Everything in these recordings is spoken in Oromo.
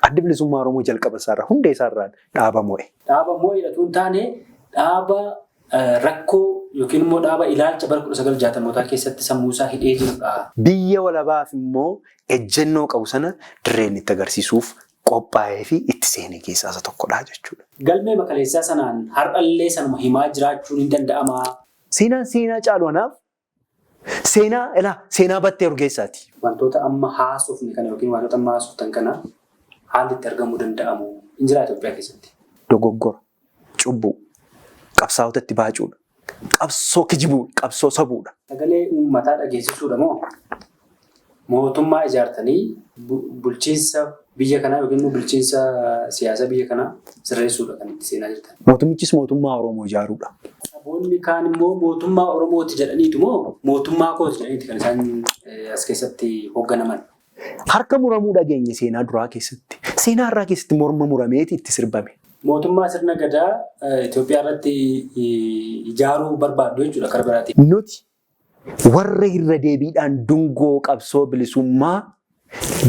Addi Bilisummaa Oromoo jalqaba isaarraa hundee isaarraa dhaaba mo'e. Dhaaba mo'edha tun taane dhaaba rakkoo yookiin immoo dhaaba ilaalcha bara 1960mootaa keessatti sammuu isaa hidhee jirudha. Biyya walabaaf immoo ejjennoo qabu sana dirreen itti agarsiisuuf qophaa'ee fi itti seene keessaa isa tokkodha jechuudha. Galmee makaleessaa sanaan har'allee sanuma himaa jiraachuun hin danda'amaa? Seenaan seenaa caalu anaaf seenaa ilaa seenaa Battee Urgeessaati. Wantoota amma haasofne kana yookiin wantoota amma haasoftan kana haalli itti argamuu danda'amu hin jiraa Itoophiyaa keessatti? Dogoggora, cubbuu, qabsaa'ota itti baacuudha, qabsoo kijibuudha, qabsoo sobuudha. Sagalee uummataa dhageessisuudha moo mootummaa ijaartanii bulchiinsa biyya kanaa yookiin immoo bulchiinsa siyaasa biyya kanaa sirreessuudha kan itti seenaa jirtan? Mootummichis mootummaa Oromoo ijaaruudha. Saboonni kaan immoo mootummaa Oromooti jedhaniitu moo mootummaa kooti jedhaniiti kan isaan as keessatti hoogganaman? Harka muramuu dhageenye seenaa duraa keessatti. Seenaa har'aa keessatti morma murameeti itti sirbame. Mootummaa sirna gadaa Itoophiyaa irratti ijaaruu barbaaddu jechuudha karaa biraatiin. Nuti warra irra deebiidhaan dungoo qabsoo bilisummaa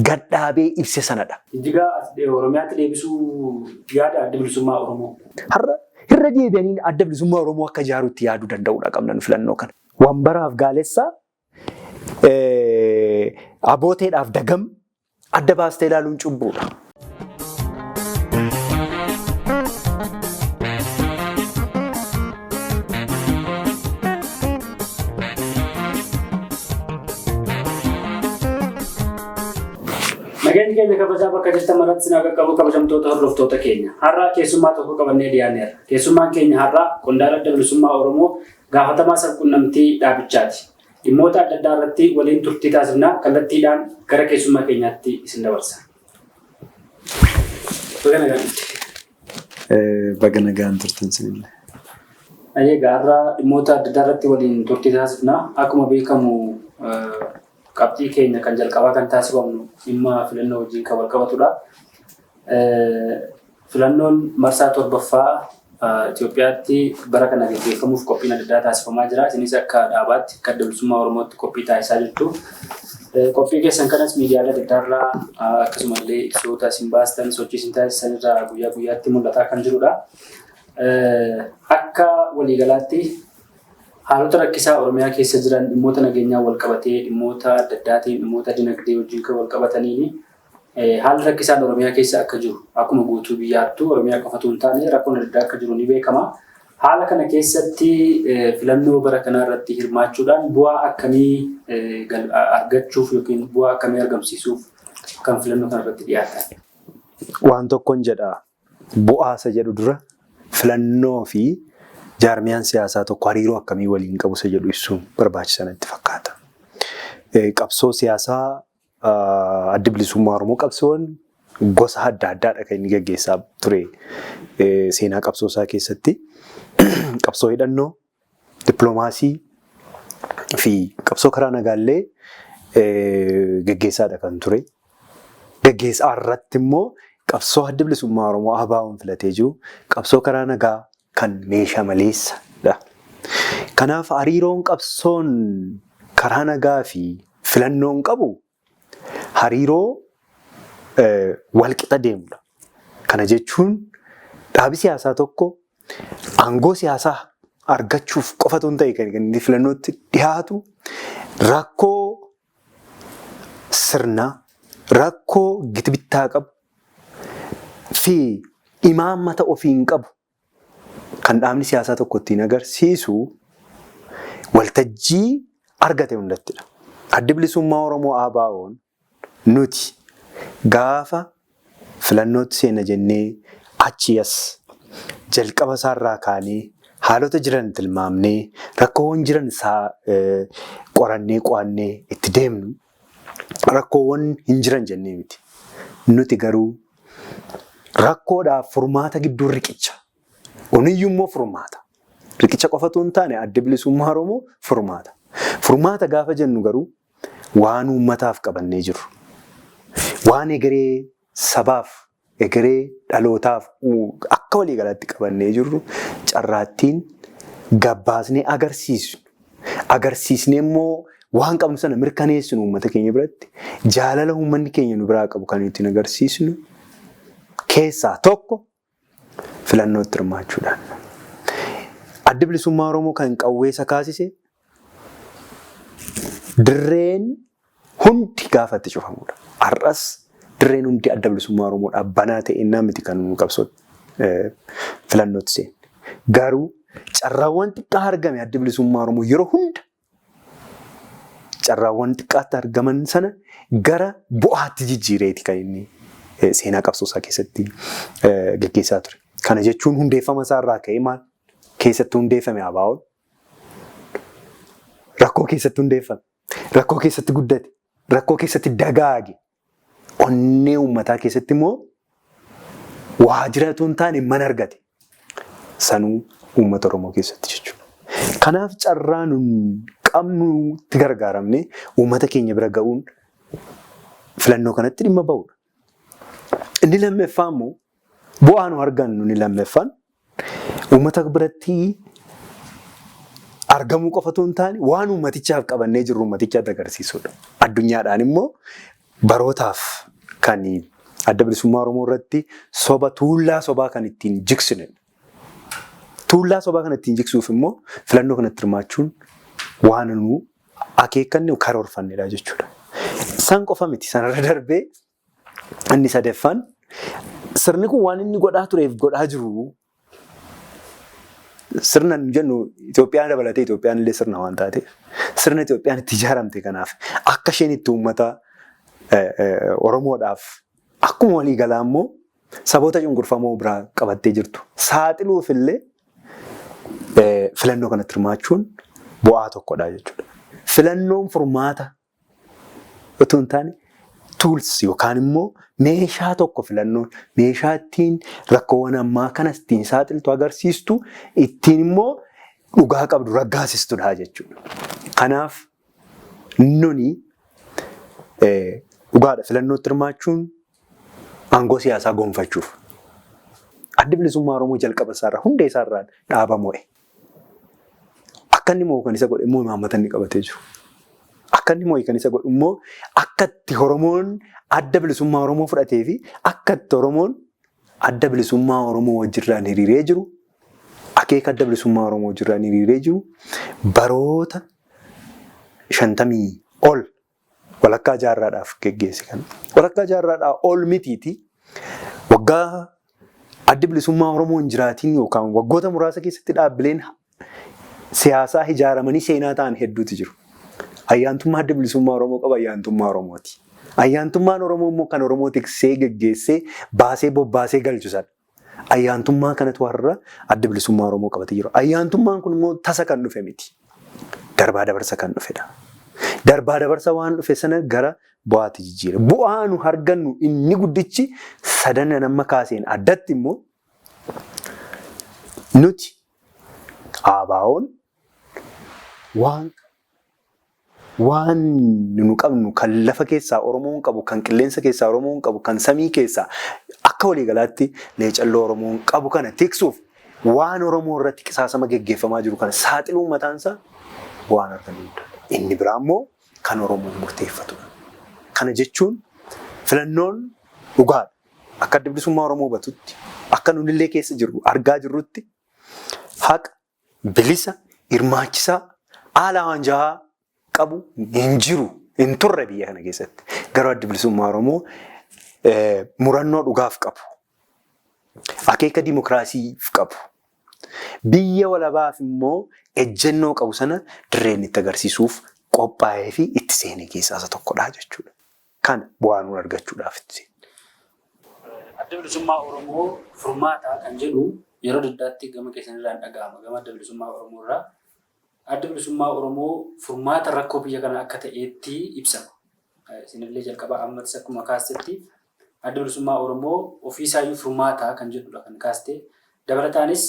gadhaabee ibse sanadha. Jijjigaa Oromiyaatti deebisuu yaada Adda Bilisummaa Oromoo. Har'a irra deebi'anii Adda Bilisummaa Oromoo akka ijaaruutti yaaduu danda'uudha qabna nu filannoo kana. Wambaraaf gaalessaa, abooteedhaaf dagam adda baastee ilaaluun cubbuudha. Nageenyi keenya kabajaa bakka jirtan maratti sinaa qaqqabu, kabajamtoota hordoftoota keenya. Har'a keessummaa tokko qabannee dhiyaanneerra. Keessummaan keenya har'a qondaala Adda Bilisummaa Oromoo, gaafatamaa sabquunnamtii dhaabichaati. Dhimmoota adda addaa irratti waliin turtii taasifnaa, kallattiidhaan gara keessummaa keenyaatti isin dabarsa. Baga nagaan dhufte. Baga nagaan turtan sinillee. Egaa har'a dhimmoota adda addaa irratti waliin turtii taasifna. Akkuma beekamu, qabxii keenya kan jalqabaa kan taasifamnu dhimma filannoo wajjin kan wal qabatudha. Filannoon marsaa torbaffaa Itoophiyaatti bara kana gaggeeffamuuf qophiin adda addaa taasifamaa jira. Isinis akka dhaabaatti, akka Adda Bilisummaa Oromootti qophii taasisaa jirtu. Qophii keessan kanas miidiyaalee adda addaa irraa, akkasumallee ibsoota isin baastan, sochii isin taasisan irraa guyyaa guyyaatti mul'ataa kan jirudha. Akka waliigalaatti haalota rakkisaa Oromiyaa keessa jiran, dhimmoota nageenyaa wal qabatee, dhimmoota adda addaatiin, dhimmoota dinagdee wajjin kan wal qabataniin haalli rakkisaan Oromiyaa keessa akka jiru, akkuma guutuu biyyaattuu Oromiyaa qofatu hin taane rakkoon adda addaa akka jiru ni beekama. Haala kana keessatti filannoo bara kanaa irratti hirmaachuudhaan bu'aa akkamii argachuuf yookiin bu'aa akkamii argamsiisuuf kan filannoo kana irratti dhiyaatan? Waan tokkon jedha, bu'aa isa jedhu dura filannoo fi jaarmiyaan siyaasaa tokko hariiroo akkamii waliin qabu isa jedhu ibsuun barbaachisaa natti fakkaata. Qabsoo siyaasaa Addi Bilisummaa Oromoo qabsoon gosa adda addaadha kan inni gaggeessaa ture seenaa qabsoo isaa keessatti. Qabsoo hidhannoo, dippiloomaasii fi qabsoo karaa nagaallee gaggeessaadha kan ture. Gaggeessaa irratti immoo qabsoo Addi Bilisummaa Oromoo ABO'n filatee jiru qabsoo karaa nagaa kan meeshaa maleessadha. Kanaaf hariiroon qabsoon karaa nagaa fi filannoon qabu hariiroo walqixa deemudha. Kana jechuun dhaabi siyaasaa tokko aangoo siyaasaa argachuuf qofatu hin ta'e kan inni filannootti dhiyaatu, rakkoo sirnaa, rakkoo gitbittaa qabu fi imaammata ofiin qabu kan dhaabni siyaasaa tokko ittiin agarsiisu waltajjii argate hundattidha. Addi Bilisummaa Oromoo ABO'n nuti gaafa filannootti seenna jennee achii as jalqaba isaarraa kaanee haalota jiran tilmaamnee, rakkoowwan jiran isaa qorannee qo'annee itti deemnu, rakkoowwan hin jiran jennee miti. Nuti garuu rakkoodhaaf furmaata gidduu riqicha. Kuniyyuu immoo furmaata. Riqicha qofatu hin taane, Addi Bilisummaa Oromoo furmaata. Furmaata gaafa jennu garuu waan uummataaf qabannee jirru, waan egeree sabaaf, egeree dhalootaaf akka waliigalaatti qabannee jirru carraattiin gabbaasnee agarsiisnu, agarsiisnee immoo waan qabnu sana mirkaneessinu, uummata keenya biratti jaalala uummanni keenya nu biraa qabu kan ittiin agarsiisnu. Keessaa tokko filannootti hirmaachuudhaan. Addi Bilisummaa Oromoo kan qawwee isa kaasise dirreen hundi gaafa itti cufamudha. Har'as dirreen hundi Adda Bilisummaa Oromoodhaaf banaa ta'e miti kan nu qabsoo filannootti seenne. Garuu carraawwan xiqqaa argame Addi Bilisummaa Oromoo yeroo hunda carraawwan xiqqaatti argaman sana gara bu'aatti jijjiireeti kan inni seenaa qabsoo isaa keessatti geggeessaa ture. Kana jechuun hundeeffama isaa irraa ka'ee maal keessatti hundeeffame ABO'n rakkoo keessatti hundeeffame, rakkoo keessatti guddate, rakkoo keessatti dagaage, onnee uummataa keessatti immoo waajjira otoo hin taane mana argate. Sanuu uummata Oromoo keessatti jechuudha. Kanaaf carraa nun qabnutti gargaaramne uummata keenya bira ga'uun filannoo kanatti dhimma ba'uudha. Inni lammaffaa immoo bu'aa nu argannu inni lammaffaan uummata biratti argamuu qofa otoo hin taane waan uummatichaaf qabannee jirru uummatichaatti agarsiisudha. Addunyaadhaan immoo barootaaf kan Adda Bilisummaa Oromoo irratti soba tuullaa sobaa kan ittiin jigsinedha. Tuullaa sobaa kan ittiin jigsuuf immoo filannoo kanatti hirmaachuun waan nu akeekkanne karoorfannedha jechuudha. San qofa miti, sanarra darbee inni sadaffaan sirni kun waan inni godhaa tureef godhaa jiru sirna nu jennu Itoophiyaan dabalatee, Itoophiyaan illee sirna waan taateef, sirna Itoophiyaan itti ijaaramte kanaaf akka isheen itti uummata Oromoodhaaf akkuma waliigalaa immoo saboota cunqurfamoo biraa qabattee jirtu saaxiluuf illee filannoo kanatti hirmaachuun bu'aa tokkodha jechuudha. Filannoon furmaata otoo hin taane tools yookaan immoo meeshaa tokko. Filannoon meeshaa ittiin rakkoowwan ammaa kana ittiin saaxiltu, agarsiistu, ittiin immoo dhugaa qabdu raggaasistudha jechuudha. Kanaaf nuni dhugaadha, filannootti hirmaachuun aangoo siyaasaa gonfachuuf. Addi Bilisummaa Oromoo jalqaba isaarraa, hundee isaarraa dhaaba mo'e. Akka inni mo'u kan isa godhe immoo imaammata inni qabatee jiru. Akka inni mo'e kan isa godhu immoo akka itti Oromoon Adda Bilisummaa Oromoo fudhatee fi akka itti Oromoon Adda Bilisummaa Oromoo wajjirraan hiriiree jiru, akeeka Adda Bilisummaa Oromoo wajjirraan hiriiree jiru baroota 50 ol, walakkaa jaarraadhaaf geggeesse kana. Walakkaa jaarraadhaa ol mitiiti, waggaa Addi Bilisummaa Oromoo hin jiraatiin yookaan waggoota muraasa keessatti dhaabbileen siyaasaa ijaaramanii seenaa ta'an hedduutu jiru. Ayyaantummaa Adda Bilisummaa Oromoo qaba ayyaantummaa Oromooti. Ayyaantummaan Oromoo immoo kan Oromoo tiksee, geggeessee, baasee, bobbaasee galchu sana. Ayyaantummaa kanatu har'a Adda Bilisummaa Oromoo qabatee jiru. Ayyaantummaan kun immoo tasa kan dhufe miti. Darbaa dabarsa kan dhufedha. Darbaa dabarsa waan dhufe sana gara bu'aatti jijjiira. Bu'aa nu argannu inni guddichi sadan amma kaaseen addatti immoo nuti ABO'n waan nu qabnu, kan lafa keessaa Oromoon qabu, kan qilleensa keessaa Oromoon qabu, kan samii keessaa akka waliigalaatti leecalloo Oromoon qabu kana tiksuuf waan Oromoo irratti qisaasama geggeeffamaa jiru kana saaxiluu mataansaa waan argannu guddaadha. Inni biraa immoo kan Oromoon murteeffatudha. Kana jechuun filannoon dhugaadha. Akka Adda Bilisummaa Oromoo hubatutti, akka nunillee keessa jirru argaa jirrutti, haqa, bilisa, hirmaachisaa, haala waanjahaa qabu hin jiru, hin turre biyya kana keessatti. Garuu Adda Bilisummaa Oromoo murannoo dhugaaf qabu, akeeka dimokiraasiif qabu, biyya walabaaf immoo ejjennoo qabu sana dirreen itti agarsiisuuf qophaa'ee fi itti seene keessaa isa tokkodha jechuudha. Kana bu'aa nuun argachuudhaaf itti seene. Adda Bilisummaa Oromoo furmaata kan jedhu yeroo adda addaatti gama keessan irraa dhaga'ama. Gama Adda Bilisummaa Oromoo irraa Adda Bilisummaa Oromoo furmaata rakkoo biyya kanaa akka ta'eetti ibsama. Isinillee jalqaba ammatis akkuma kaastetti Adda Bilisummaa Oromoo ofiisaayyuu furmaata kan jedhudha kan kaaste. Dabalataanis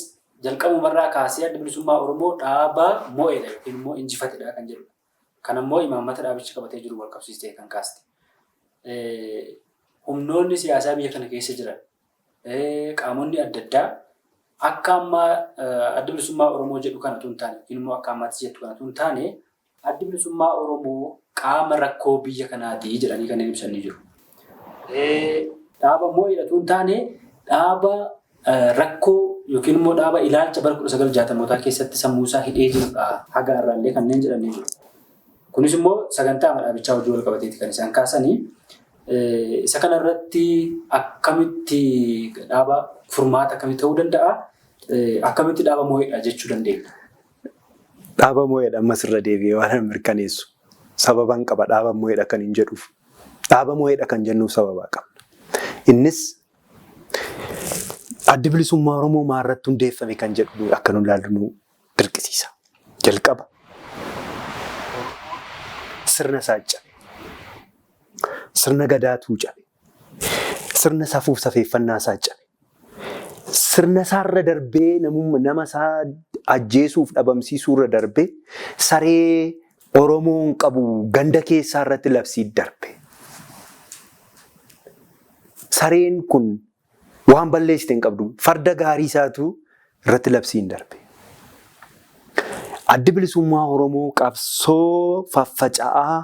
jalqabumarraa kaasee Adda Bilisummaa Oromoo dhaaba mo'edha yookiin immoo injifatedha kan jedhudha. Kan ammoo imaammata dhaabichi qabatee jiru wal qabsiistee kan kaaste. Humnoonni siyaasaa biyya kana keessa jiran, qaamonni adda addaa akka ammaa Adda Bilisummaa Oromoo jedhu kana otoo hin taane yookiin immoo akka ammaatti jettu kana otoo hin taane Addi Bilisummaa Oromoo qaama rakkoo biyya kanaati jedhanii kanneen ibsanii jiru. Dhaaba mo'edha otoo hin taane Dhaaba rakkoo yookiin immoo dhaaba ilaalcha bara 1960mootaa keessatti sammuusaa hidhee jirudha. Haga har'aallee kanneen jedhanii jiru. Kunis immoo sagantaa dhaabichaa hojii wal qabateeti kan isaan kaasanii. Isa kanarratti akkamitti dhaaba furmaata akkamii ta'uu danda'a? Akkamitti dhaaba moo'edha jechuu dandeenya? Dhaaba moo'edha ammas irra deebi'ee waan mirkaneessu. Sababan qaba dhaaba moo'edha kan hin jedhuuf. Dhaaba moo'edha kan jennuuf sababaa qabna. Innis Addi Bilisummaa Oromoo maalirratti hundeeffame kan jedhu akka nu ilaallu nu dirqisiisa. Jalqaba sirna isaa cabe. Sirna gadaatuu cabe. Sirna safuuf safeeffannaa isaa cabe. Sirna isaarra darbee nama isaa ajjeesuuf dhabamsiisuurra darbee saree Oromoon qabu ganda keessaa irratti labsii darbe. Sareen kun waan balleessite hin qabdu. Farda gaarii isaatu irratti labsiin darbe. Addi Bilisummaa Oromoo qabsoo faffaca'aa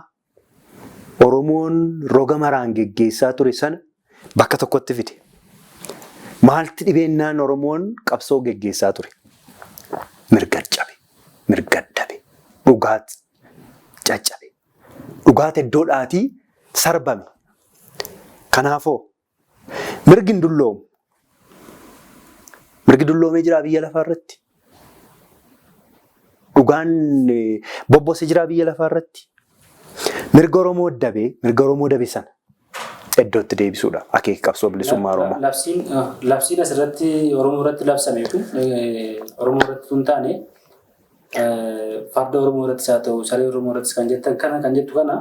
Oromoon roga maraan geggeessaa ture sana bakka tokkotti fide. Maalti dhibeennaan Oromoon qabsoo geggeessaa ture? Mirga cabe, mirga dabe, dhugaat caccabe, dhugaat iddoodhaatii sarbame. Kanaafoo mirgi hin dulloomu. Mirgi dulloomee jiraa biyya lafaa irratti? Dhugaan bobbose jiraa biyya lafaa irratti? Mirga Oromoo dabee, mirga Oromoo dabe sana iddootti deebisuudha akeeka qabsoo bilisummaa Oromoo. Labsiin asirratti Oromoo irratti labsame kun Oromoo irratti tun taane farda Oromoo irrattis haa ta'u saree Oromoo irrattis kan jettan kana kan jettu kana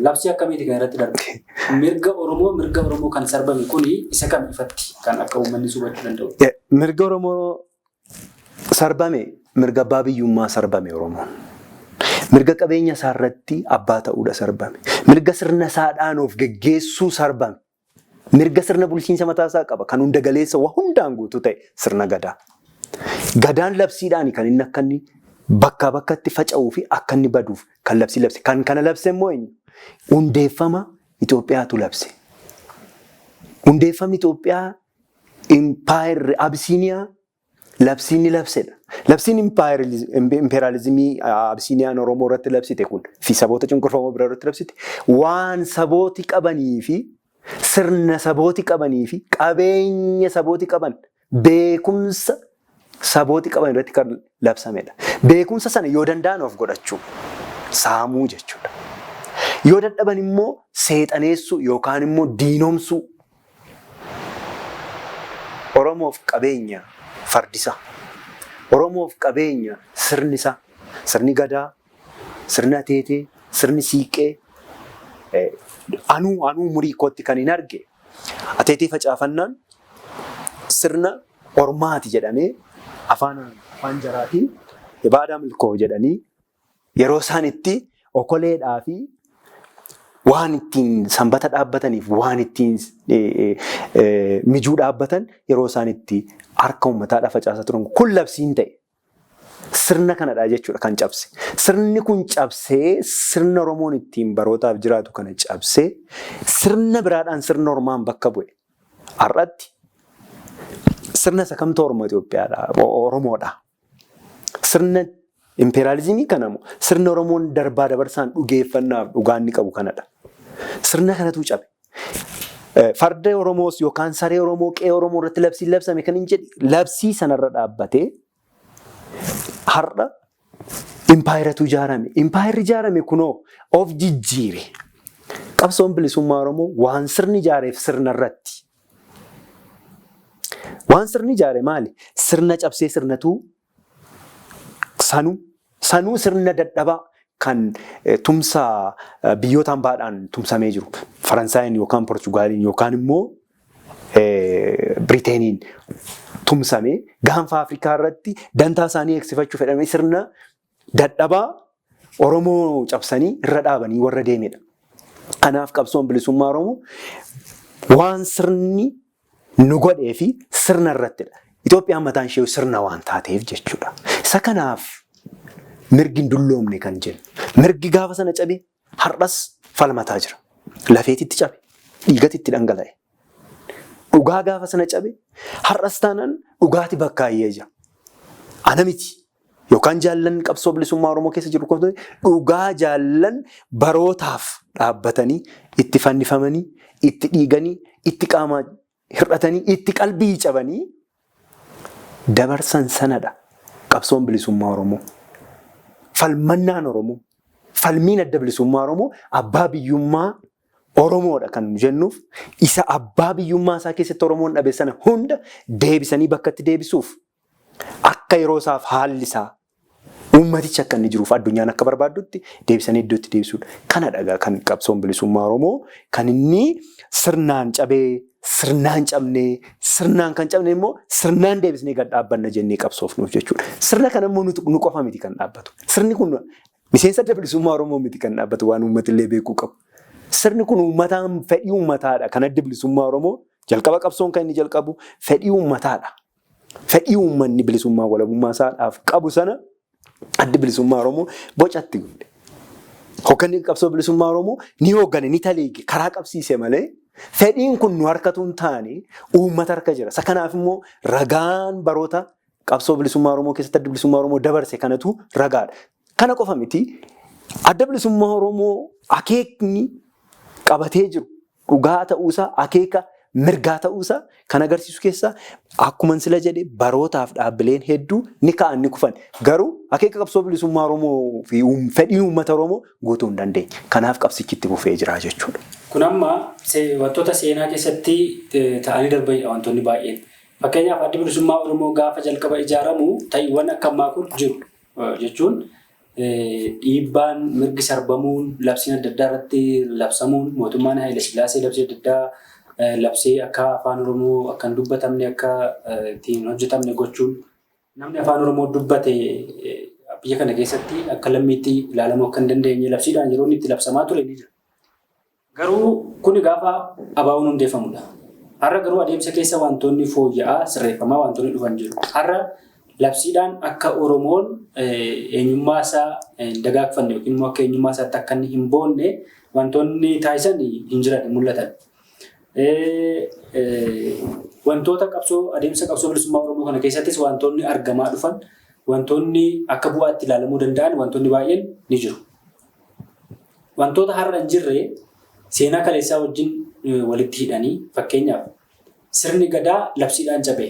labsii akkamiiti kan irratti darbe? Mirga Oromoo mirga Oromoo kan sarbame kuni isa kam ifatti kan akka uummanni hubachuu danda'u? Mirga Oromoo sarbame, mirga abbaa biyyummaa sarbame Oromoon. Mirga qabeenya isaa irratti abbaa ta'uudha sarbame. Mirga sirna isaadhaan of geggeessuu sarbame. Mirga sirna bulchiinsa mataa isaa qaba. Kan hunda galeessa waa hundaan guutuu ta'e sirna gadaa. Gadaan labsiidhaan kan inni akka inni bakkaa bakkatti faca'uu fi akka inni baduuf kan labsii labse. Kan kana labse immoo eenyu? Hundeeffama Itoophiyaatu labse. Hundeeffamni Itoophiyaa impaayerri Abisiiniyaa labsii inni labsedha. Labsiin impeeraalizimii Abisiiniyaan Oromoo irratti labsite kun fi saboota cunqurfamoo biraa irratti labsite waan sabooti qabanii fi sirna sabooti qabanii fi qabeenya sabooti qaban beekumsa sabooti qaban irratti kan labsamedha. Beekumsa sana yoo danda'an of godhachuu, saamuu jechuudha. Yoo dadhaban immoo seexaneessuu yookaan immoo diinomsuu. Oromoof qabeenya fardisa. Oromoof qabeenya sirni isaa. Sirni gadaa, sirni ateetee, sirni siiqqee. Anuu umurii kootti kan hin arge ateetee facaafannaan sirna ormaati jedhamee afaan afaan jaraatiin ibaadaa milkoo jedhanii yeroo isaan itti okoleedhaa fi waan ittiin sanbata dhaabbataniif waan ittiin mijuu dhaabbatan yeroo isaan itti harka uummataadhaa facaasaa turan kun labsiin ta'e. Sirna kanadha jechuudha kan cabse. Sirni kun cabsee sirna Oromoon ittiin barootaaf jiraatu kana cabsee sirna biraadhaan sirna Ormaan bakka bu'e. Har'atti sirna isa kamtu Oromoo Itoophiyaadha, Oromoodha. Sirna impeeraalizimii kana moo sirna Oromoon darbaa dabarsaan dhugeeffannaaf dhugaa inni qabu kanadha. Sirna kanatu cabe. Farda Oromoos yookaan saree Oromoo qe'ee Oromoo irratti labsiin labsame kan hin jedhe labsii sanarra dhaabbatee har'a impaayeratu ijaarame. Impaayerri ijaarame kunoo of jijjiire. Qabsoon bilisummaa Oromoo waan sirni ijaareef sirna irratti. Waan sirni ijaare maali? Sirna cabsee sirnatuu sanuu sirna dadhabaa kan tumsa biyyoota hambaadhaan tumsamee jiru. Faransaayiin yookaan Portugaaliin yookaan immoo Biriteeniin tumsamee gaanfa Afrikaa irratti dantaa isaanii eegsifachuu fedhamee sirna dadhabaa Oromoo cabsanii irra dhaabanii warra deemedha. Kanaaf qabsoon bilisummaa Oromoo waan sirni nu godhee fi sirna irrattidha. Itoophiyaan mataan ishee sirna waan taateef jechuudha. Isa kanaaf mirgi hin dulloomne kan jennu. Mirgi gaafa sana cabe har'as falmataa jira. Lafeetitti cabe, dhiigatitti dhangala'e. Dhugaa gaafa sana cabe har'as taanaan dhugaati bakkaayyee jira. Ana miti yookaan jaallan qabsoo bilisummaa Oromoo keessa jiru kun dhugaa jaallan barootaaf dhaabbatanii itti fannifamanii itti dhiiganii itti qaamaa hir'atanii itti qalbii cabanii dabarsan sanadha qabsoon bilisummaa Oromoo. Falmannaan Oromoo, falmiin adda bilisummaa Oromoo abbaa biyyummaa Oromoodha kan jennuuf isa abbaa biyyummaa isaa keessatti Oromoon dhabe sana hunda deebisanii bakkatti deebisuuf akka yeroo isaaf haalli isaa uummatichi akka inni jiruuf addunyaan akka barbaaddutti deebisanii iddootti deebisuudha. Kana dhagaa kan qabsoon bilisummaa Oromoo kan inni sirnaan cabee, sirnaan cabnee, sirnaan kan cabne immoo sirnaan deebisnee gad dhaabbanna jennee qabsoofnuuf jechuudha. Sirna kana immoo nu qofa miti kan dhaabbatu. Sirni kun miseensa adda bilisummaa Oromoo miti kan dhaabbatu waan uummatillee beekuu qabu. Sirni kun uummataan fedhii uummataadha. Kan adda bilisummaa Oromoo jalqaba qabsoon kan inni jalqabu fedhii uummataadha. Fedhii uummanni bilisummaa walabummaa isaadhaaf qabu sana addi bilisummaa Oromoo bocatti godhe. Hoogganni qabsoo bilisummaa Oromoo ni hooggane, ni taliige, karaa qabsiise malee fedhiin kun nu harkatu hin taane uummata harka jira. Isa kanaaf immoo ragaan baroota qabsoo bilisummaa Oromoo keessatti adda bilisummaa Oromoo dabarse kanatu ragaadha. Kana qofa miti adda bilisummaa Oromoo akeekni qabatee jiru dhugaa ta'uusaa akeeka mirgaa ta'uusaa kan agarsiisu keessaa akkuma sila jedhe barootaaf dhaabbileen hedduu ni ka'an ni kufan. Garuu akeeka qabsoo bilisummaa Oromoo fi fedhii uummata Oromoo guutuu hin dandeenye. Kanaaf qabsichi itti fufee jira jechuudha. Kun amma wantoota seenaa keessatti ta'anii darbanidha wantoonni baay'een. Fakkeenyaaf addi bilisummaa Oromoo gaafa jalqaba ijaaramu ta'iiwwan akka ammaa kun jiru jechuun dhiibbaan mirgi sarbamuun labsiin adda addaa irratti labsamuun mootummaan Haayile Sillaasee labsii adda addaa labsee akka afaan Oromoo akka hin dubbatamne akka ittiin hojjetamne gochuun namni afaan Oromoo dubbate biyya kana keessatti akka lammiitti ilaalamuu akka hin dandeenye labsiidhaan yeroo inni itti labsamaa ture ni jira. Garuu kuni gaafa ABO'n hundeeffamudha. Har'a garuu adeemsa keessa wantoonni fooyya'aa sirreeffamaa wantoonni dhufan jiru. Har'a labsiidhaan akka Oromoon eenyummaa isaa hin dagaagfanne yookiin immoo akka eenyummaa isaatti akka inni hin boonne wantoonni taasisan hin jiran hin mul'atan. Wantoota qabsoo adeemsa qabsoo bilisummaa Oromoo kana keessattis wantoonni argamaa dhufan wantoonni akka bu'aatti ilaalamuu danda'an wantoonni baay'een ni jiru. Wantoota har'a hin jirre seenaa kaleessaa wajjin walitti hidhanii fakkeenyaaf sirni gadaa labsiidhaan cabe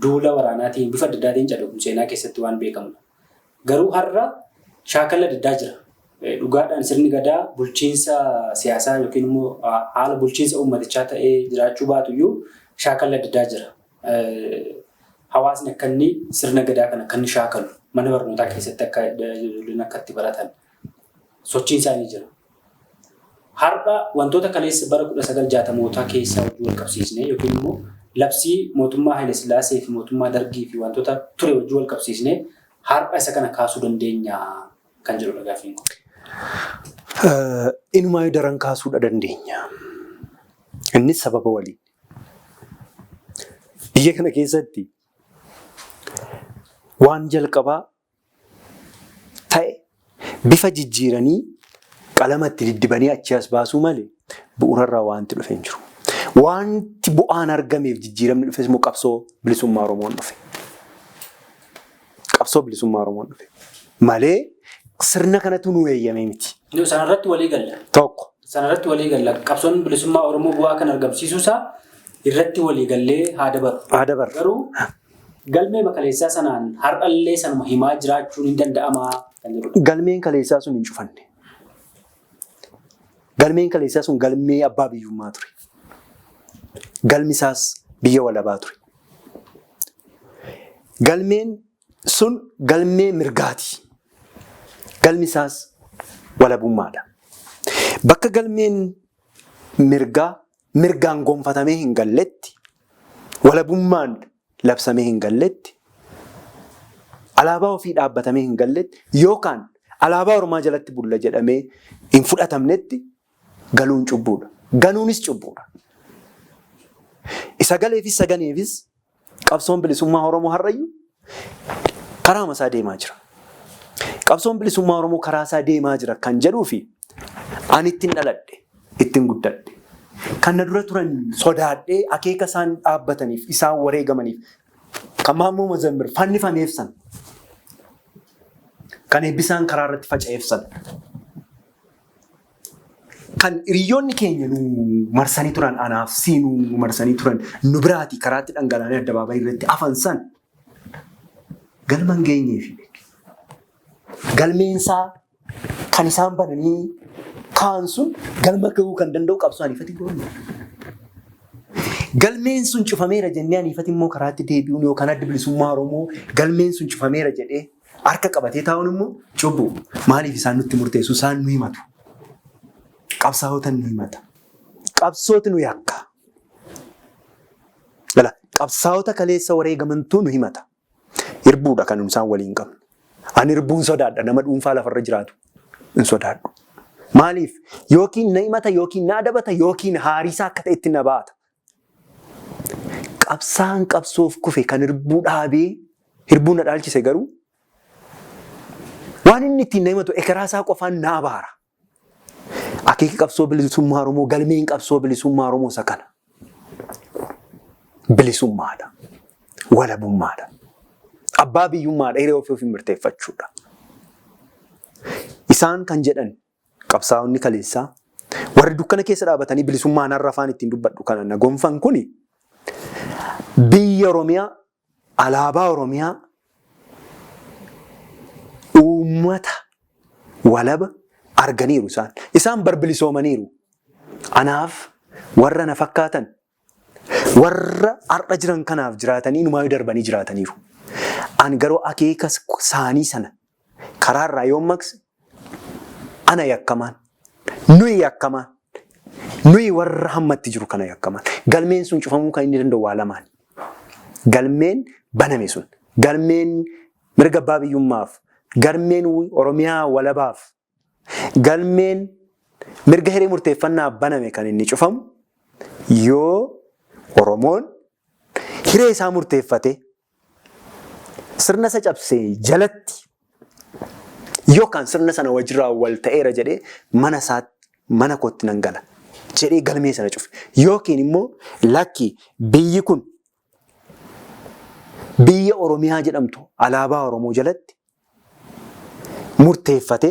duula waraanaatiin bifa adda addaatiin cabe kun seenaa keessatti waan beekamudha. Garuu har'a shaakalli adda addaa jira. Dhugaadhaan sirni gadaa bulchiinsa siyaasaa yookiin immoo haala bulchiinsa uummatichaa ta'ee jiraachuu baatuyyuu shaakalli adda addaa jira. Hawaasni akka inni sirna gadaa kana akka inni shaakalu mana barnootaa keessatti akka ijoolleen akka itti baratan sochiin isaanii jira. Har'a wantoota kaleessa bara 1960mootaa keessaa wajjin wal qabsiisnee yookiin immoo labsii mootummaa Haayile Sillaasee fi mootummaa Dargii fi wantoota ture wajjin wal qabsiisnee har'a isa kana kaasuu dandeenya kan jedhudha gaaffiin kun. Inumaayyuu daran kaasuudha dandeenya. Innis sababa waliin. Biyya kana keessatti waan jalqabaa ta'e bifa jijjiiranii qalama itti diddibanii achi as baasuu malee bu'uurarraa wanti dhufe hin jiru. Wanti bu'aan argameef jijjiiramni dhufes immoo qabsoo bilisummaa Oromoon dhufe. Qabsoo bilisummaa Oromoon dhufe. Malee sirna kanatu nu eeyyamee miti. Sanarratti walii galla. Tokko. Sanarratti walii galla. Qabsoon bilisummaa Oromoo bu'aa kan argamsiisuusaa irratti walii gallee haa dabarru. Haa dabarru. Garuu galmee kaleessaa sanaan har'allee sanuma himaa jiraachuun hin danda'amaa kan jedhudha. Galmeen kaleessaa sun hin cufanne. Galmeen kaleessaa sun galmee abbaa biyyummaa ture. Galmi isaas biyya walabaa ture. Galmeen sun galmee mirgaati. Galmi isaas walabummaadha. Bakka galmeen mirgaa mirgaan gonfatamee hin galletti, walabummaan labsamee hin galletti, alaabaa ofii dhaabbatamee hin galletti yookaan alaabaa ormaa jalatti bulla jedhamee hin fudhatamnetti galuun cubbuudha. Ganuunis cubbuudha. Isa galeefis isa ganeefis qabsoon bilisummaa Oromoo har'ayyuu karaa isaa deemaa jira. Qabsoon bilisummaa Oromoo karaa isaa deemaa jira kan jedhuu fi ani ittiin dhaladhe, ittiin guddadhe. Kan na dura turan sodaadhee akeeka isaan dhaabbataniif, isaan wareegamaniif, kan Maammoo Mazammir fannifameef sana, kan Eebbisaan karaa irratti faca'eef sana, kan hiriyoonni keenya nu marsanii turan, anaaf sii nu marsanii turan, nu biraatii karaatti dhangala'anii addabaabayii irratti hafan san galma hin geenyeefi. Galmeensaa kan isaan bananii kaan sun galma gahuu kan danda'u qabsoo aniifati goonu. Galmeen sun cufameera jennee aniifati immoo karaatti deebi'uun yookaan Addi Bilisummaa Oromoo galmeen sun cufameera jedhee harka qabatee taa'uun immoo cubbuu. Maaliif isaan nutti murteessu? Isaan nu himatu. Qabsaa'ota nu himata. Qabsooti nu yakka. Lala, qabsaa'ota kaleessa wareegamantuu nu himata. Irbuudha kan isaan waliin qabnu. Ani irbuun sodaadha, nama dhuunfaa lafarra jiraatu hin sodaadhu. Maaliif? Yookiin na himata, yookiin na adabata, yookiin haarisaa akka ta'etti na baata. Qabsaan qabsoof kufe kan irbuu dhaabee hirbuu na dhaalchise garuu waan inni ittiin na himatu ekeraa isaa qofaan na abaara. Akeeki qabsoo bilisummaa Oromoo, galmeen qabsoo bilisummaa Oromoo isa kana. Bilisummaadha. Walabummaadha. Abbaa biyyummaadha, hiree ofii ofiin murteeffachuudha. Isaan kan jedhan qabsaa'onni kaleessaa warri dukkana keessa dhaabatanii bilisummaan har'a afaan ittiin dubbadhu kana na gonfan kuni biyya Oromiyaa, alaabaa Oromiyaa, uummata walaba arganiiru isaan. Isaan barbilisoomaniiru. Anaaf warra na fakkaatan, warra har'a jiran kanaaf jiraatanii inumaayyuu darbanii jiraataniiru. An garuu akeeka saanii sana karaarraa yoon maqse ana yakkamaan, nuyi yakkamaan, nuyi warra hammatti jiru kana yakkamaan. Galmeen sun cufamuu kan inni danda'u waa lamaan. Galmeen baname sun, galmeen mirga abbaa biyyummaaf, galmeen Oromiyaa walabaaf, galmeen mirga hiree murteeffannaaf baname kan inni cufamu yoo Oromoon hiree isaa murteeffate sirna isa cabsee jalatti yookaan sirna sana wajjirraa wal ta'eera jedhee mana isaatti, mana kootti nan gala jedhee galmee sana cufe. Yookiin immoo lakki, biyyi kun biyya Oromiyaa jedhamtu alaabaa Oromoo jalatti murteeffate,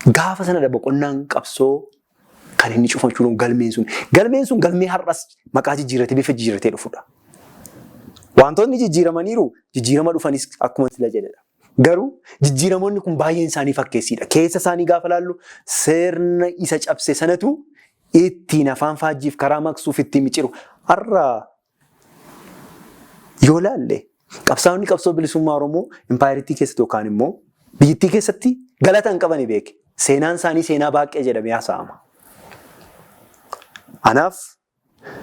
gaafa sanadha boqonnaan qabsoo kan inni cufachuu galmeen sun. Galmeen sun galmee har'as maqaa jijjiirratee bifa jijjiirratee dhufudha. Wantoonni jijjiiramaniiru, jijjiirama dhufanis akkuma sila jedhedha. Garuu jijjiiramoonni kun baay'een isaanii fakkeessiidha. Keessa isaanii gaafa laallu sirna isa cabse sanatu ittiin afaan faajjiif karaa maqsuuf ittiin micciru. Har'a yoo laalle qabsaa'onni qabsoo bilisummaa Oromoo impaayeritii keessatti yookaan immoo biyyattii keessatti galata hin qabani beeke. Seenaan isaanii seenaa baaqee jedhamee haasa'ama. Anaaf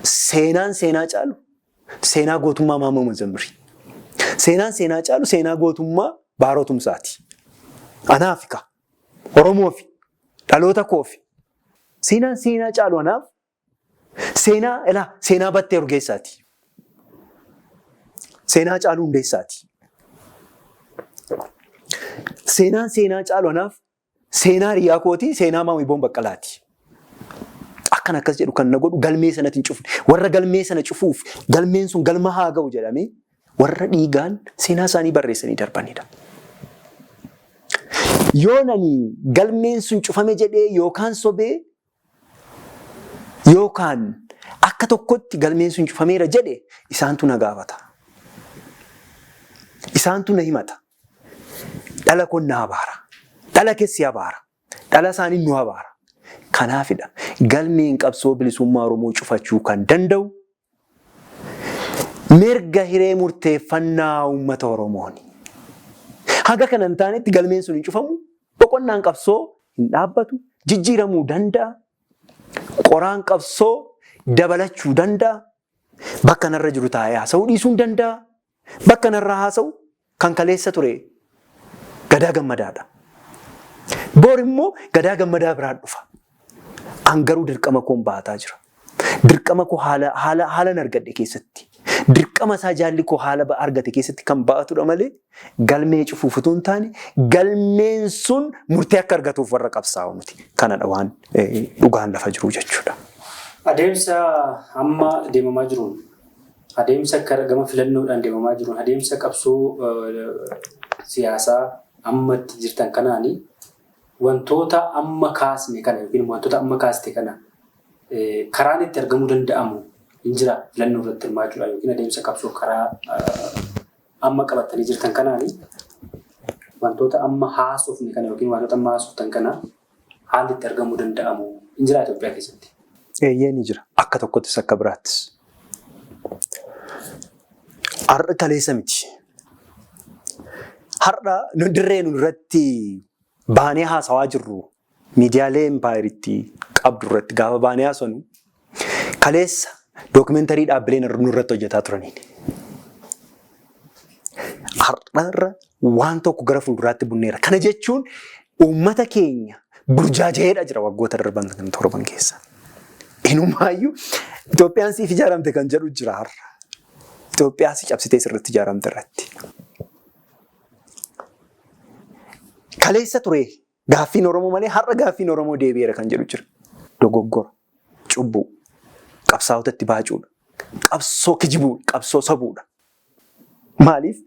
seenaan seenaa caalu seenaa gootummaa Maammoo Mazammiri. Seenaan seenaa caalu seenaa gootummaa Baaroo Tumsaati. Anaaf ka Oromoofi dhaloota koofi seenaan seenaa caalu anaaf seenaa ilaa seenaa Battee Urgeessaati. Seenaa Hacaaluu Hundeessaati. Seenaan seenaa caalu anaaf seenaa hiriyaa kootii, seenaa Maamiiboon Baqqalaati. Akkan akkas jedhu kan na godhu galmee sanatti hin cufne. Warra galmee sana cufuuf galmeen sun galma haa ga'u jedhamee warra dhiigaan seenaa isaanii barreessanii darbanidha. Yoo nani galmeen sun cufame jedhee yookaan sobee yookaan akka tokkotti galmeen sun cufameera jedhe isaantu na gaafata. Isaantu na himata. Dhala kun na abaara. Dhala keessi abaara. Dhala isaanii nu abaara. Kanaafidha galmeen qabsoo bilisummaa Oromoo cufachuu kan danda'u mirga hiree murteeffannaa uummata Oromooni. Haga kana hin taanetti galmeen sun hin cufamu, boqonnaan qabsoo hin dhaabbatu, jijjiiramuu danda'a, qoraan qabsoo dabalachuu danda'a, bakka narra jiru taa'ee haasa'uu dhiisuu hin danda'a, bakka narraa haasa'u kan kaleessa ture Gadaa Gammadaadha. Bor immoo Gadaa Gammadaa biraan dhufa. An garuu dirqama koon baataa jira. Dirqama koo haala haala haalan argadhe keessatti. Dirqama isaa jaalli koo haala argate keessatti kan ba'atudha malee galmee cufuuf utuu hin taane galmeen sun murtee akka argatuuf warra qabsaa'u miti. Kanadha waan dhugaan lafa jiru jechuudha. Adeemsa amma deemamaa jiruun, adeemsa gama filannoodhaan deemamaa jiruun, adeemsa qabsoo siyaasaa ammatti jirtan kanaani wantoota amma kaasne kana yookiin wantoota amma kaaste kana karaan itti argamuu danda'amu hin jira filannoo irratti hirmaachuudhaan yookiin adeemsa qabsoo karaa amma qabattanii jirtan kanaani wantoota amma haasofne kana yookiin wantoota amma haasoftan kana haalli itti argamuu danda'amu hin jira Itoophiyaa keessatti? Eeyyee, ni jira. Akka tokkottis akka biraattis. Har'a kaleessa miti. Har'a nu dirree nu irratti baanee haasawaa jirru, miidiyaalee impaayeritti qabdu irratti gaafa baanee haasofnu, kaleessa dookumentarii dhaabbileen nu irratti hojjetaa turaniin. Har'arra waan tokko gara fuulduraatti bunneera. Kana jechuun uummata keenya burjaaja'eedha jira waggoota darban kan 7 keessa. Inumaayyuu Itoophiyaan siif ijaaramte kan jedhu jira har'a. Itoophiyaa si cabsitee sirriitti ijaaramte irratti. Kaleessa ture gaaffiin Oromoo malee har'a gaaffiin Oromoo deebi'eera kan jedhu jira. Dogoggora, cubbuu, qabsaa'ota itti baacuudha, qabsoo kijibuudha, qabsoo sobuudha. Maaliif?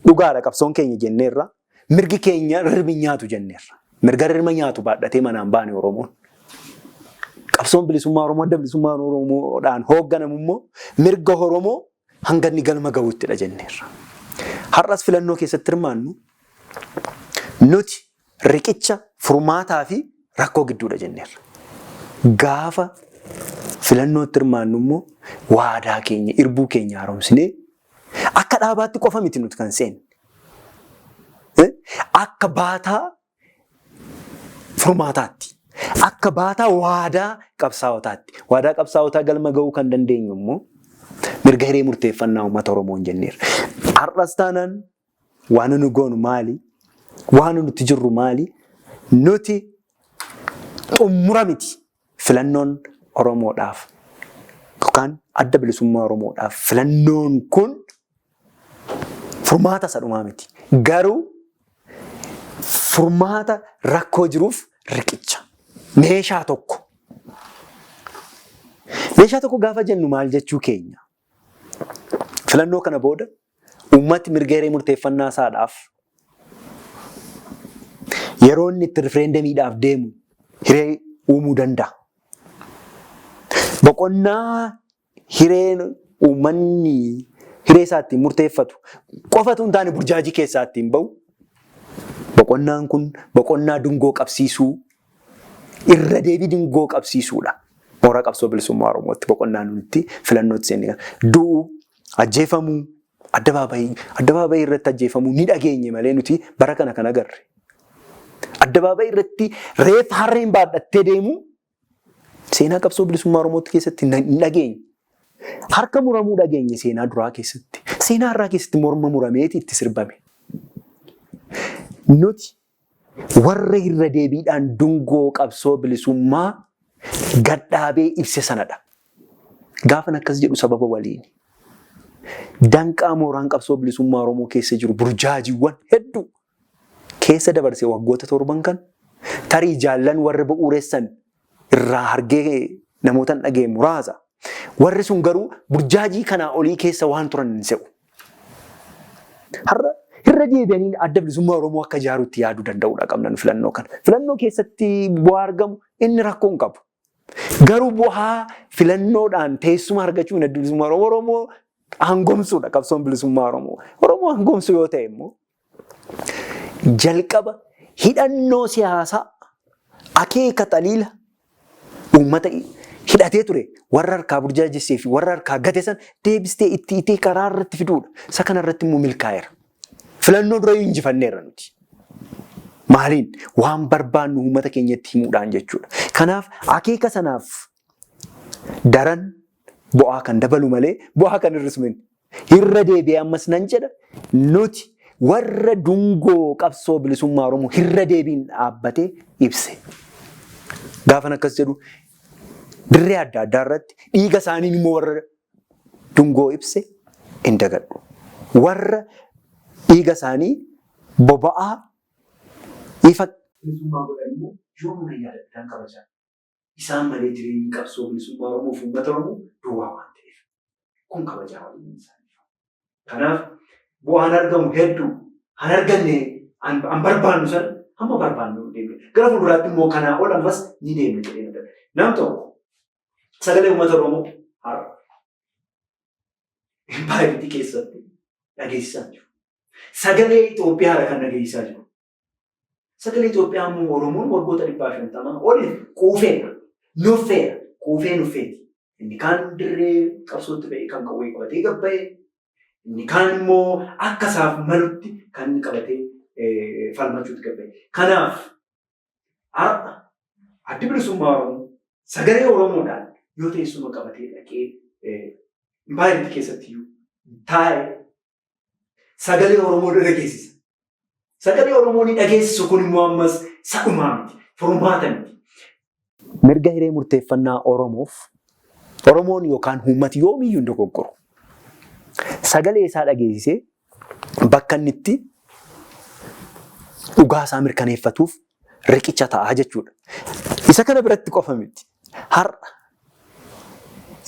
Dhugaadha, qabsoon keenya jenneerra, mirgi keenya rirmi nyaatu jenneerra. Mirga rirma nyaatu baadhatee manaan baane Oromoon. Qabsoon bilisummaa Oromoo Adda Bilisummaa Oromoodhaan hoogganamu immoo mirga Oromoo hanga inni galma gahuuttidha jenneerra. Har'as filannoo keessatti hirmaannu nuti riqicha furmaataa fi rakkoo gidduudha jenneerra. Gaafa filannootti hirmaannu immoo waadaa keenya, irbuu keenya haaromsinee akka dhaabaatti qofa miti nuti kan seenne. Akka baataa furmaataatti. Akka baataa waadaa qabsaa'otaatti. Waadaa qabsaa'otaa galma ga'uu kan dandeenyu immoo mirga hiree murteeffannaa uummata Oromoon jenneerra. Har'as taanaan waan nu goonu maali? Waan nuti jirru maali? Nuti xumura miti. Filannoon Oromoodhaaf yookaan Adda Bilisummaa Oromoodhaaf filannoon kun furmaata isa dhumaa miti. Garuu furmaata rakkoo jiruuf riqicha. Meeshaa tokko. Meeshaa tokko gaafa jennu maal jechuu keenya? Filannoo kana booda uummati mirga hiree murteeffannaa isaadhaaf yeroo inni itti rifireendemiidhaaf deemu hiree uumuu danda'a. Boqonnaa hireen uummanni hiree isaa ittiin murteeffatu qofatu hin taane burjaajii keessaa ittiin ba'u. Boqonnaan kun boqonnaa dungoo qabsiisuu, irra deebii dungoo qabsiisuudha. Mooraa qabsoo bilisummaa Oromootti boqonnaa nuti filannootti seenne kana. Du'uu, ajjeefamuu, addabaabayii irratti ajjeefamuu ni dhageenye malee nuti bara kana kan agarre. Addabaabayii irratti reeffa harreen baadhattee deemuu seenaa qabsoo bilisummaa Oromootti keessatti hin dhageenye. Harka muramuu dhageenye seenaa duraa keessatti. Seenaa har'aa keessatti morma murameeti itti sirbame. Nuti warra irra deebiidhaan dungoo qabsoo bilisummaa gadhaabee ibse sanadha. Gaafan akkas jedhu sababa waliini. Danqaa mooraan qabsoo bilisummaa Oromoo keessa jiru, burjaajiiwwan hedduu keessa dabarse waggoota 7 kan tarii jaallan warra bu'uuressan irraa hargee namoota hin dhageenye muraasa. Warri sun garuu burjaajii kanaa olii keessa waan turan hin se'u. Har'a irra deebi'anii Adda Bilisummaa Oromoo akka ijaaruutti yaaduu danda'uudha qabna nu filannoo kana. Filannoo keessatti bu'aa argamu inni rakkoo hin qabu. Garuu bu'aa filannoodhaan teessuma argachuun Adda Bilisummaa Oromoo Oromoo aangomsuudha qabsoon bilisummaa Oromoo. Oromoo aangomsuu yoo ta'e immoo jalqaba hidhannoo siyaasaa akeeka xaliila uummata hidhatee ture warra harkaa burjaajessee fi warra harkaa gate san deebistee itti itee karaa irratti fiduudha. Isa kana irratti immoo milkaa'eera. Filannoo dura injifanneerra nuti. Maaliin? Waan barbaannu uummata keenyatti himuudhaan jechuudha. Kanaaf akeeka sanaaf daran bu'aa kan dabalu malee bu'aa kan hir'isu miti. Irra deebi'ee ammas nan jedha, nuti warra dungoo qabsoo bilisummaa Oromoo irra deebiin dhaabbatee ibse. Gaafan akkas jedhu dirree adda addaa irratti dhiiga isaaniin immoo warra dungoo ibse hin dagadhu. Warra dhiiga isaanii boba'aa ifa bilisummaa godhan immoo yoomuu nan yaadadha, nan kabaja. Isaan malee jireenyi qabsoo bilisummaa Oromoo fi uummata Oromoo duwwaa waan ta'eef. Kun kabajaa waliin isaaniif. Kanaaf bu'aan argamu hedduu han arganne an barbaannu sana hamma barbaannu deemne. Gara fuulduraatti immoo kanaa ol ammas ni deemna jedhee na Nam tokko sagalee uummata Oromoo har'a impaayeritti keessatti dhageessisaa jiru. Sagalee Itoophiyaadha kan dhageessisaa jiru. Sagalee Itoophiyaa immoo Oromoon waggoota 150 oliif quufeera, nuffeera, quufee nuffeeti. Inni kaan dirree qabsootti ba'ee kan qawwee qabatee gabba'e, inni kaan immoo akka isaaf malutti kan inni qabatee falmachuutti gabba'e. Kanaaf har'a Addi Bilisummaa Oromoo sagalee Oromoodhaan yoo teessuma qabatee dhaqee impaayeritti keessatti iyyuu taa'e sagalee Oromoo ni dhageessisa. Sagalee Oromoo ni dhageessisu kun immoo ammas sadhumaa miti, furmaata miti. Mirga hiree murteeffannaa Oromoof Oromoon yookaan uummati yoomiyyuu hin dogoggoru. Sagalee isaa dhageessisee bakka inni itti dhugaa isaa mirkaneeffatuuf riqicha ta'a jechuudha. Isa kana biratti qofa miti. Har'a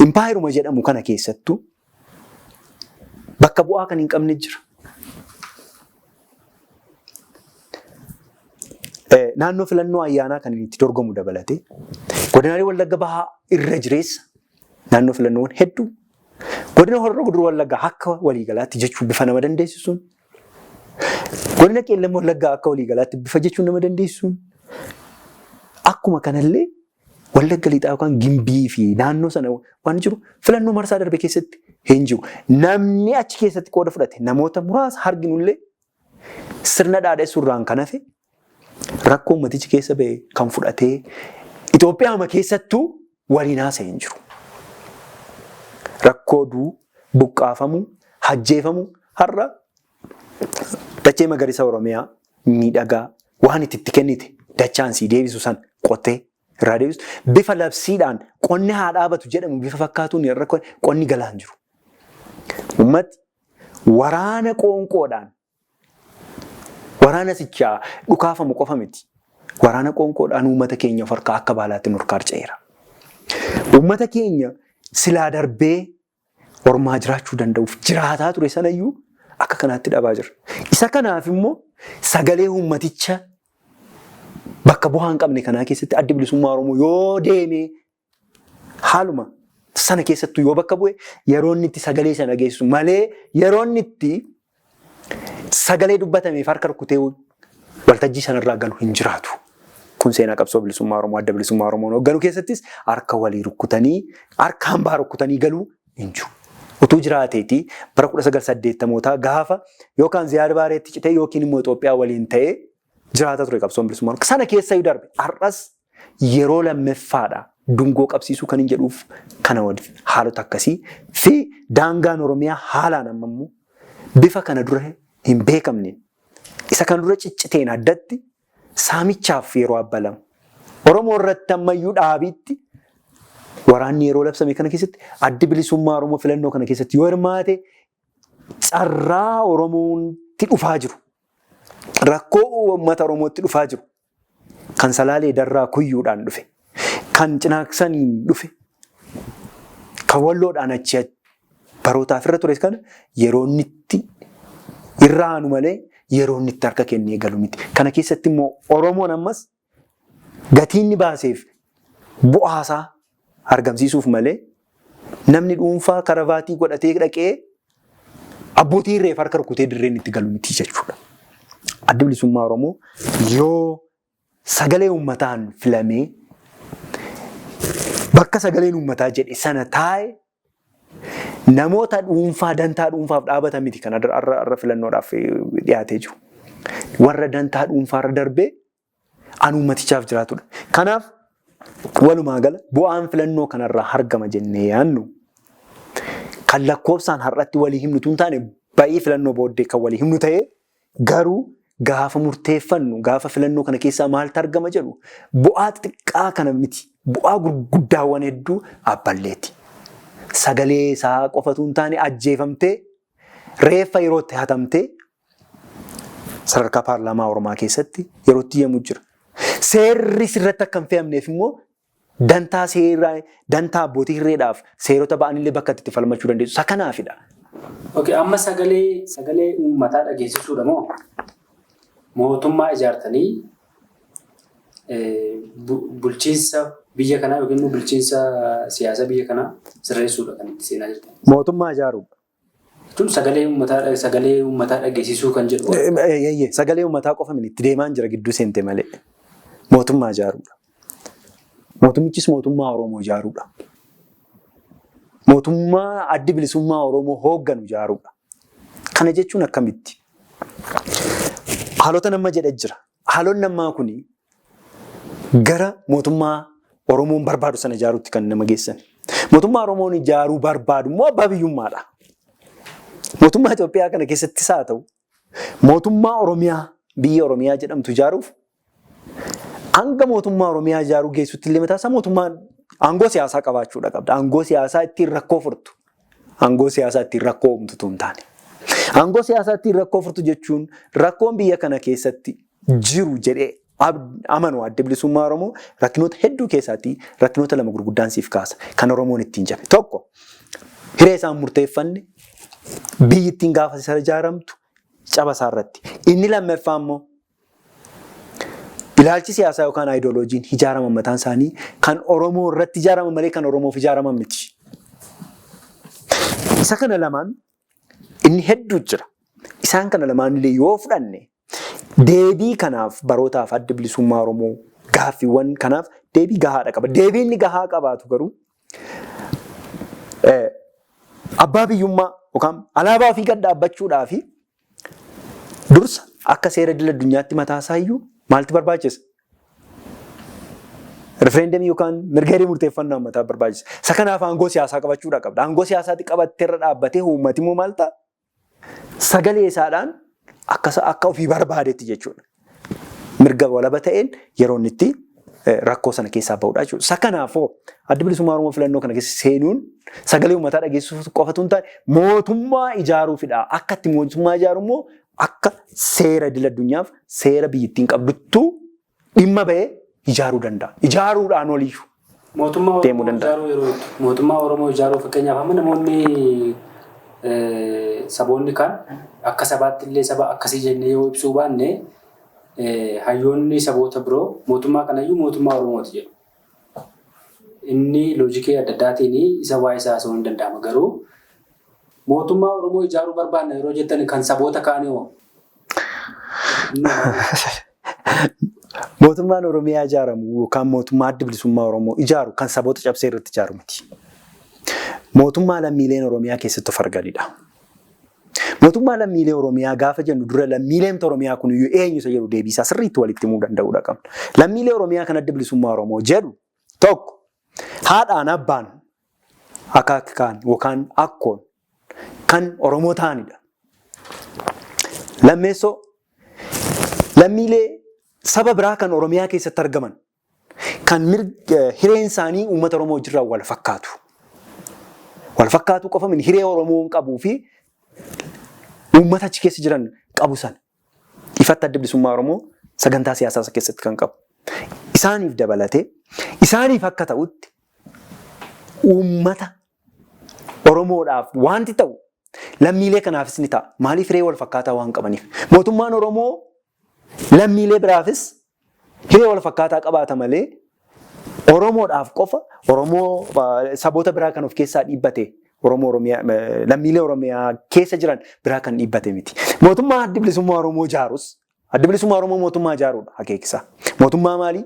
impaayeruma jedhamu kana keessattuu bakka bu'aa kan hin qabne jira. Naannoo filannoo ayyaanaa kan inni itti dorgomu dabalatee godinaalee Wallagga Bahaa irra jireessa naannoo filannoowwan hedduu godina Horroo Guduruu Wallaggaa akka waliigalaatti jechuu bifa nama dandeessisuun godina Qeellam Wallaggaa akka waliigalaatti bifa jechuun nama dandeessisuun akkuma kanallee Wallagga Lixaa yookaan Gimbii fi naannoo sana waan jiru filannoo marsaa darbe keessatti hin jiru. Namni achi keessatti qooda fudhate namoota muraasa arginullee sirna dhaadhessuurraan kan hafe rakkoo ummatichi keessa ba'e kan fudhatee Itoophiyaama keessattuu waliin haasa'e hin jiru. Rakkoo duu, buqqaafamuu, hajjeefamuu har'a dachee magariisa Oromiyaa miidhagaa waan itti itti kennite dachaan sii deebisu san qottee irraa deebisu bifa labsiidhaan qonni haa dhaabatu jedhamu bifa fakkaatuun irra qonni galaa hin jiru. Ummati waraana qoonqoodhaan waraana sichaa dhukaafamu qofa miti. Waraana qoonqoodhaan uummata keenya of harkaa akka baalaatti nurkaa harca'eera. Uummata keenya silaa darbee ormaa jiraachuu danda'uuf jiraataa ture sanayyuu akka kanaatti dhabaa jira. Isa kanaaf immoo sagalee uummaticha bakka bu'aa hin qabne kanaa keessatti Addi Bilisummaa Oromoo yoo deemee haaluma sana keessattuu yoo bakka bu'e yeroo inni itti sagalee sana geessu malee yeroo inni itti sagalee dubbatameef harka rukutee waltajjii sanarraa galu hin jiraatu. Kun seenaa qabsoo bilisummaa Oromoo Adda Bilisummaa Oromoon hoogganu keessattis harka walii rukkutanii harka hambaa rukkutanii galuu hin jiru. Utuu jiraateeti bara 1980mootaa gaafa yookaan Ziyaad Baareetti citee yookiin immoo Itoophiyaa waliin ta'ee jiraata ture qabsoon bilisummaa Oromoo. Sana keessa darbe har'as yeroo lammeffaadha dungoo qabsiisuu kan hin jedhuuf kana waliin haalota akkasii fi daangaan Oromiyaa haalaan amma immoo bifa kana dura hin beekamne isa kana dura cicciteen addatti saamichaaf yeroo abbalamu. Oromoo irratti ammayyuu dhaabiitti waraanni yeroo labsame kana keessatti Addi Bilisummaa Oromoo filannoo kana keessatti yoo hirmaate carraa Oromootti dhufaa jiru. Rakkoo uummata Oromootti dhufaa jiru. Kan Salaalee Darraa Kuyyuudhaan dhufe. Kan Cinaaksaniin dhufe. Kan Walloodhaan achi barootaaf irra ture kana yeroo inni itti irra aanu malee yeroo inni itti harka kennee galu miti. Kana keessatti immoo Oromoon ammas gatii inni baaseef bu'aasaa argamsiisuuf malee namni dhuunfaa karavaatii godhatee dhaqee abbootii irreef harka rukutee dirreen itti galu miti jechuudha. Addi Bilisummaa Oromoo yoo sagalee uummataan filamee bakka sagaleen uummataa jedhe sana taa'e namoota dhuunfaa dantaa dhuunfaaf dhaabatan miti kan har'a filannoodhaaf dhiyaatee jiru. Warra dantaa dhuunfaarra darbee an uummatichaaf jiraatudha. Kanaaf walumaa gala bu'aan filannoo kanarraa argama jennee yaadnu kan lakkoofsaan har'atti walii himnu tun taane ba'ii filannoo booddee kan walii himnu ta'ee garuu gaafa murteeffannu gaafa filannoo kana keessaa maaltu argama jedhu bu'aa xixiqqaa kana miti bu'aa gurguddaawwan hedduu abballeeti. Sagalee isaa qofatu hin taane ajjeefamtee reeffa yerootti hatamtee sadarkaa paarlaamaa Oromaa keessatti yerootti iyyamu jira. Seerri sirratti akka hin fe'amneef immoo Dantaa seeraa, dantaa abbootii hirreedhaaf seerota ba'anillee bakka itti falmachuu dandeessu. Isa kanaafidha. Okay, amma sagalee uummataa dhageessisuudha moo mootummaa ijaartanii bulchiinsa biyya kanaa yookiin immoo bulchiinsa siyaasa biyya kanaa sirreessuudha kan itti seenaa jirtan? Mootummaa ijaaruudha. Jechuun sagalee uummataa dhageessisuu kan jedhu. Eeyyee, sagalee uummataa qofa miti, itti deemaan jira, gidduu seente malee. Mootummaa ijaaruudha. Mootummichis mootummaa Oromoo ijaaruudha. Mootummaa Addi Bilisummaa Oromoo hoogganu ijaaruudha. Kana jechuun akkamitti? Haalota nama jedhe jira. Haalonni ammaa kuni gara mootummaa Oromoon barbaadu sana ijaaruutti kan nama geessan. Mootummaa Oromoon ijaaruu barbaadu immoo abbaa biyyummaadha. Mootummaa Itoophiyaa kana keessattis haa ta'u, mootummaa Oromiyaa, biyya Oromiyaa jedhamtu ijaaruuf, hanga mootummaa Oromiyaa ijaaruu geessutti illee mataa isaa mootummaan aangoo siyaasaa qabaachuudha qabda. Aangoo siyaasaa ittiin rakkoo furtu. Aangoo siyaasaa ittiin rakkoo uumtu hin taane. Aangoo siyaasaa ittiin rakkoo furtu jechuun rakkoon biyya kana keessatti jiru jedhee amanu Adda Bilisummaa Oromoo rakkinoota hedduu keessaatti rakkinoota lama gurguddaan siif kaasa. Kan Oromoon ittiin jabe. Tokko, hiree isaan murteeffanne, biyyi ittiin gaafa isa ijaaramtu caba isaa irratti. Inni lammaffaa immoo ilaalchi siyaasaa yookaan aayidooloojiin ijaaraman mataan isaanii kan Oromoo irratti ijaaraman malee kan Oromoof ijaaraman miti. Isa kana lamaan, inni hedduu jira. Isaan kana lamaan illee yoo fudhanne, deebii kanaaf barootaaf Adda Bilisummaa Oromoo gaaffiiwwan kanaaf deebii gahaadha qaba. Deebii inni gahaa qabaatu garuu abbaa biyyummaa yookaan alaabaa ofii gad dhaabbachuudhaa fi dursa akka seera idil addunyaatti mataa isaa iyyuu maaltu barbaachisa? Rifereendamii yookaan mirga hiree murteeffannaa uummataa barbaachisa. Isa kanaaf aangoo siyaasaa qabachuudha qabda. Aangoo siyaasaatti qabattee irra dhaabbatee uummati immoo maal ta'a? Sagalee isaadhaan akka ofii barbaadetti jechuudha. Mirga walaba ta'een yeroo inni itti rakkoo sana keessaa bahudha jechuudha. Isa kanaafoo Adda Bilisummaa Oromoo filannoo kana keessa seenuun sagalee uummataa dhageessisuuf qofatu hin taane, mootummaa ijaaruufidha. Akka itti mootummaa ijaaru immoo akka seera idil addunyaaf seera biyyittiin qabduttuu dhimma bahee ijaaruu danda'a. Ijaaruudhaan oliyyuu Mootummaa deemuu Oromoo danda'a. ijaaruu yeroo jettu, mootummaa Oromoo ijaaruu, fakkeenyaaf amma namoonni saboonni kaan akka sabaatti illee saba akkasii jennee yoo ibsuu baanne, hayyoonni saboota biroo mootummaa kanayyuu mootummaa Oromooti jedhu. Inni loojikii adda addaatiin isa waa'ee isaa haasa'uun hin danda'ama, garuu mootummaa Oromoo ijaaruu barbaanna yeroo jettan kan saboota kaanii hoo? Mootummaan Oromiyaa ijaaramu yookaan mootummaa Adda Bilisummaa Oromoo ijaaru kan saboota cabsee irratti ijaaru miti. Mootummaa lammiileen Oromiyaa keessatti of arganidha. Mootummaa lammiilee Oromiyaa gaafa jennu, dura lammiileen Oromiyaa kun iyyuu eenyu isa jedhu deebii isaa sirriitti walitti himuu danda'uudha qabna. Lammiilee Oromiyaa kan Adda Bilisummaa Oromoo jedhu, tokko, haadhaan abbaan, akaakaan yookaan akkoon kan Oromoo ta'anidha. Lammeessoo, lammiilee saba biraa kan Oromiyaa keessatti argaman kan hireen isaanii uummata Oromoo wajjirraa wal fakkaatu. Wal fakkaatu qofa miti, hiree Oromoon qabuu fi uummata achi keessa jiran qabu sana. Ifatti Adda Bilisummaa Oromoo sagantaa siyaasaa isa keessatti kan qabu. Isaaniif dabalatee, isaaniif akka ta'utti, uummata Oromoodhaaf wanti ta'u lammiilee kanaafis ni ta'a. Maaliif? Hiree wal fakkaataa waan qabaniif. Mootummaan Oromoo lammiilee biraafis hiree wal fakkaataa qabaata malee Oromoodhaaf qofa, Oromoo saboota biraa kan of keessaa dhiibbate, Oromoo Oromiyaa, lammiilee Oromiyaa keessa jiran biraa kan dhiibbate miti. Mootummaa Addi Bilisummaa Oromoo ijaarus, Addi Bilisummaa Oromoo mootummaa ijaaruudha akeekisa. Mootummaa maalii?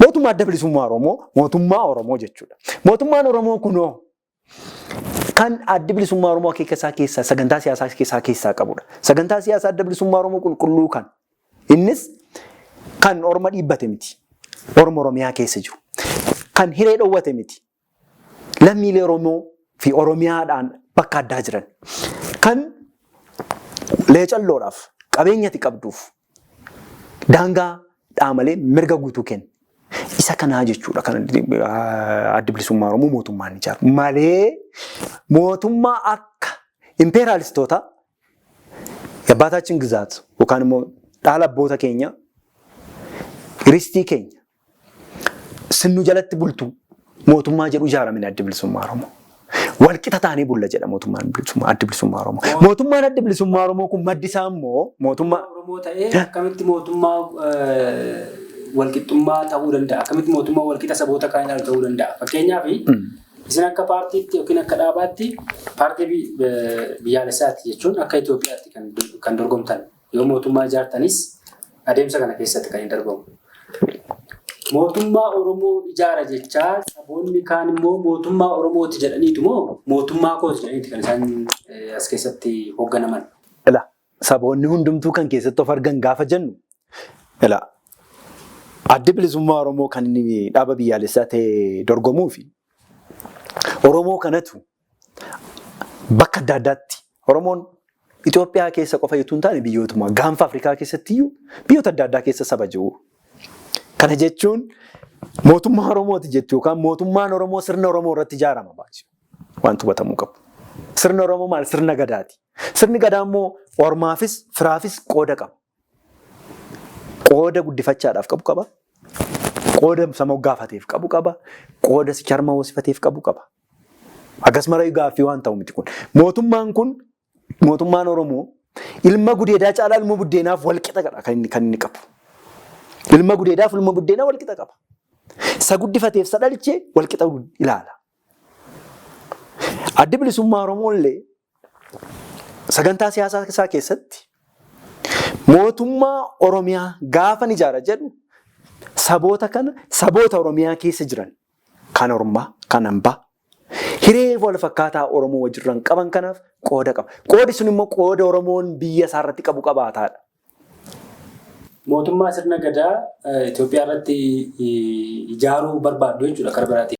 Mootummaa Adda Bilisummaa Oromoo, mootummaa Oromoo jechuudha. Mootummaan Oromoo kunoo kan Addi Bilisummaa Oromoo akeeka isaa keessaa, sagantaa siyaasaa keessaa qabudha. Sagantaa siyaasaa Adda Bilisummaa Oromoo qulqulluu kan innis kan orma dhiibbate miti. Orma Oromiyaa keessa jiru. Kan hiree dhoowwate miti. Lammiilee Oromoo fi Oromiyaadhaan bakka addaa jiran. Kan leecalloodhaaf qabeenyati qabduuf daangaa dhaamalee mirga guutuu kenna. Isa kanaa jechuudha kan Addi Bilisummaa Oromoo mootummaan ijaaru. Malee mootummaa akka impeeraalistoota የአባታችን ግዛት yookaan immoo dhaala abboota keenya, ristii keenya, Sinnu jalatti bultu mootummaa jedhu ijaaramine Addi Bilisummaa Oromoo. Walqixa taanee bulla jedha mootummaan bilisummaa Addi Bilisummaa Oromoo. Mootummaan Addi Bilisummaa Oromoo kun maddi isaa immoo mootummaa Oromoo ta'ee akkamitti mootummaa walqixxummaa ta'uu danda'a? Akkamitti mootummaa walqixa saboota kaan ilaalu ta'uu danda'a? Fakkeenyaaf, isin akka paartiitti yookiin akka dhaabaatti paartii biyyaalessaati jechuun akka Itoophiyaatti kan dorgomtan, yoo mootummaa ijaartanis adeemsa kana keessatti kan hin darbamu. Mootummaa Oromoo ijaara jechaa saboonni kaan immoo mootummaa Oromooti jedhaniitu moo mootummaa kooti jedhaniiti kan isaan as keessatti hoogganaman? Ila, saboonni hundumtuu kan keessatti of argan gaafa jennu, ila, Addi Bilisummaa Oromoo kan inni dhaaba biyyaalessaa ta'ee dorgomuu fi Oromoo kanatu bakka adda addaatti, Oromoon Itoophiyaa keessa qofa utuu hin taane biyyootuma gaanfa Afrikaa keessatti iyyuu biyyoota adda addaa keessa saba jiru. Kana jechuun mootummaa Oromooti jettu yookaan mootummaan Oromoo sirna Oromoo irratti ijaarama baay'ee. Wanti hubatamuu qabu. Sirni Oromoo maal? Sirna gadaati. Sirni gadaa immoo ormaafis firaafis qooda qaba. Qooda guddifachaadhaaf qabu qaba. Qooda isa moggaafateef qabu qaba. Qooda si harma hoosifateef qabu qaba. Akkasuma gaaffii waan ta'u miti kun. Mootummaan kun, mootummaan Oromoo, ilma gudeedaa caalaa ilma buddeenaaf wal qixa qaba kan inni qabu. Ilma gudeedaaf ilma buddeenaa wal qixa qaba. Isa guddifateef isa dhalchee wal qixa ilaala. Addi Bilisummaa Oromoo illee sagantaa siyaasaa isaa keessatti mootummaa Oromiyaa gaafa ni ijaara jedhu saboota kana, saboota Oromiyaa keessa jiran kan Ormaa, kan hambaa, hiree wal fakkaataa Oromoo wajjirran qaban kanaaf qooda qaba. Qoodi sun immoo qooda Oromoon biyya isaa irratti qabu qabaataadha. Mootummaa sirna gadaa Itoophiyaa irratti ijaaruu barbaaddu jechuudha karaa biraatiin.